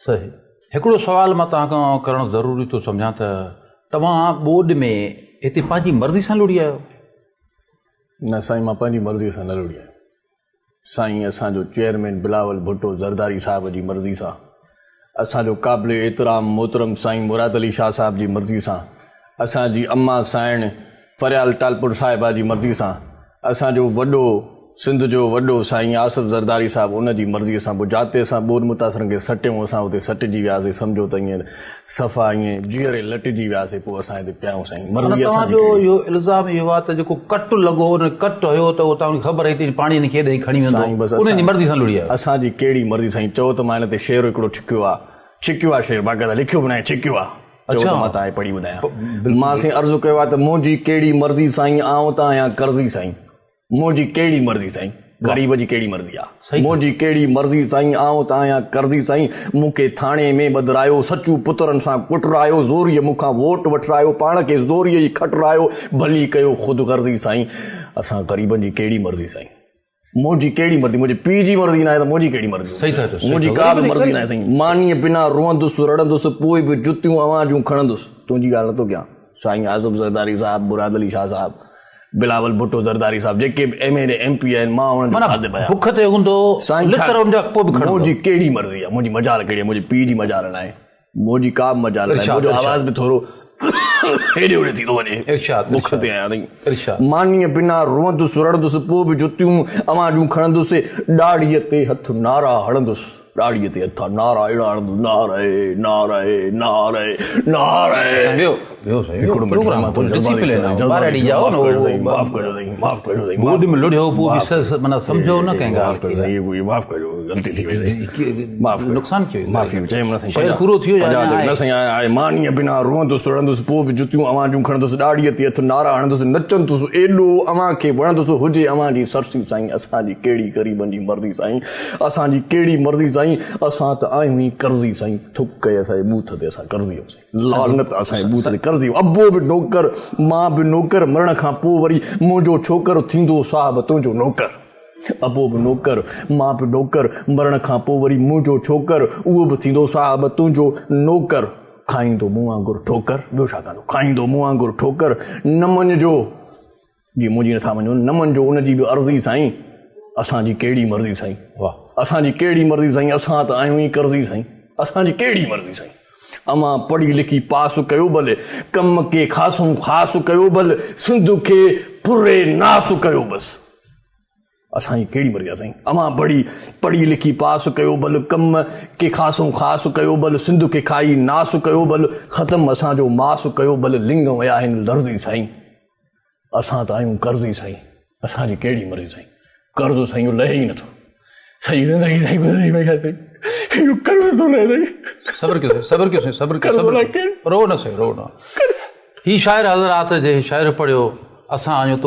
صحيح. هڪڙو سوال مان توهان کان ڪرڻ ضروري ٿو سمجهان ته توهان ٻوڏ ۾ هتي پنهنجي مرضي سان لڙي آيو؟ نه سائين مان پنهنجي مرضي سان نه لڙي آيو. سائين اسان جو چيئرمين بلاول ڀٽو زرداري صاحب جي مرضي سان، اسان جو قابل احترام محترم سائين مراد علي شاهه صاحب جي مرضي سان، اسان جي امان سائڻ فريال ٽالپر صاحبه جي مرضي سان، اسان جو وڏو سنڌ جو وڏو سائين آصف زرداري صاحب ان جي مرضي سان پوء جاتي اسان ٻوڏ متاثرن کي سٽيون اسان اتي سٽجي وياسي سمجهو ته ائين صفا ائين جيئري لٽجي وياسي پوء اسان هتي پيا آهيون سائين مرضي اسان جي ڪهڙي. اهو الزام اهو آهي ته جيڪو ڪٽ لڳو ان ڪٽ هيو ته اتان خبر هئي ته پاڻي هن کي هيڏانهن کڻي ويندو انهن جي مرضي سان لڙي آيو. اسان جي ڪهڙي مرضي سائين چئو ته مان هن تي شعر هڪڙو ڇڪيو آهي ڇڪيو آهي شعر باقاعده لکيو به ناهي ڇڪيو آهي. چئو ته مان توهان کي پڙهي ٻڌايان. مان سائين عرض ڪيو آهي ته منهنجي ڪهڙي مرضي سائين آئون ته آهيان قرضي سائين منهنجي ڪهڙي مرضي سائين غريب جي ڪهڙي مرضي آ منهنجي ڪهڙي مرضي سائين آئون ته آهيان قرضي سائين مون کي ٿاڻي ۾ ٻڌرايو سچو پترن سان ڪٽرايو زوريء مون کان ووٽ وٺرايو پاڻ کي زوريء ئي کٽرايو ڀلي ڪيو خود غرضي سائين اسان غريبن جي ڪهڙي مرضي سائين. منهنجي ڪهڙي مرضي منهنجي پيء جي مرضي ناهي ته منهنجي ڪهڙي مرضي صحيح ٿا چئو منهنجي ڪا به مرضي ناهي سائين مانيء بنا روئندس رڙندس پوء به جتيون اوهان جون کڻندس تنهنجي ڳالهه نٿو ڪيان سائين آصف زرداري صاحب مراد علي شاهه صاحب بلاول ڀٽو زرداري صاحب جيڪي به M N A M P آهن مان انهن جو خادم آهيان بک تي هوندو سائين لتر ان جا پوء به کڻندو منهنجي ڪهڙي مرضي آهي منهنجي مجال ڪهڙي آهي منهنجي پيء جي مجال ناهي منهنجي ڪا به مجال ناهي منهنجو آواز به ٿورو هيڏي هوڏي ٿي ٿو وڃي ارشاد بک تي آهيان سائين مانيء بنا روئندس رڙندس پوء به جتيون اوهان جون کڻندس ڏاڙهيء تي هٿ نعرا هڻندس ڏاڙهيء تي هٿ نعرا اهڙا هڻندس نعره نعره نعره نعره ويو ويو سائين هڪڙو منٽ مان ٿورو جلدبازي معاف ڪجو سائين معاف ڪجو سائين ٻوڏ ۾ لڙهيو پوء به معنيٰ سمجهو نه ڪنهن ڳالهه کي معاف ڪجو غلطي ٿي وئي سائين معاف ڪجو نقصان ٿيو معافي چيم نه سائين شعر پورو ٿيو يا نه سائين آء مانيء بنا روئندس رڙندس پوء به جتيون اوهان جون کڻندس ڏاڙهيء تي هٿ نعرا هڻندس نچندس ايڏو اوهان کي وڻندس هجي اوهان جي سرسي سائين اسان جي ڪهڙي غريبن جي مرضي سائين اسان جي ڪهڙي مرضي سائين اسان ته آهيون ئي قرضي سائين ٿڪ ڪئي اسان جي ٻوٿ تي اسان قرضي آهيون سائين لعنت اسان جي ٻوٿ تي قرضي ابو به نوڪر مان به نوڪر مرڻ کان پوء وري منهنجو ڇوڪر ٿيندو صاحب تنهنجو نوڪر. ابو به نوڪر، مان به نوڪر، مرڻ کان پوء وري منهنجو ڇوڪر، اهو به ٿيندو صاحب تنهنجو نوڪر. کائيندو مون وانگر ٺوڪر، ٻيو ڇا ڪندو، کائيندو مون وانگر ٺوڪر، نه مڃجو، جي منهنجي نٿا مڃو، نه مڃجو ان جي به عرضي سائين، اسان جي ڪهڙي مرضي سائين، اسان جي ڪهڙي مرضي سائين، اسان ته آهيون ئي قرضي سائين، اسان جي ڪهڙي مرضي سائين. اوهان پڙهي لکي پاس ڪيو ڀل، ڪم ڪي خاصون خاص ڪيو ڀل، سنڌ کي ڦري ناس ڪيو بس. اسان جي ڪهڙي مرضي آ سائين اوهان پڙهي پڙهي لکي پاس ڪيو ڀل ڪم ڪي خاصون خاص ڪيو ڀل سنڌ کي کائي ناس ڪيو ڀل ختم اسان جو ماس ڪيو ڀل لڱ ويا آهن لرزي سائين اسان ته آهيون قرضي سائين اسان جي ڪهڙي مرضي سائين قرض سائين اهو لهي ئي نٿو سڄي زندگي سائين گذري وئي آهي سائين اهو قرض ٿو لهي سائين صبر ڪيو صبر ڪيو سائين صبر ڪيو رو نه سائين رو نه هي شاعر حضرات جي شعر پڙهيو اسان آهيون تو.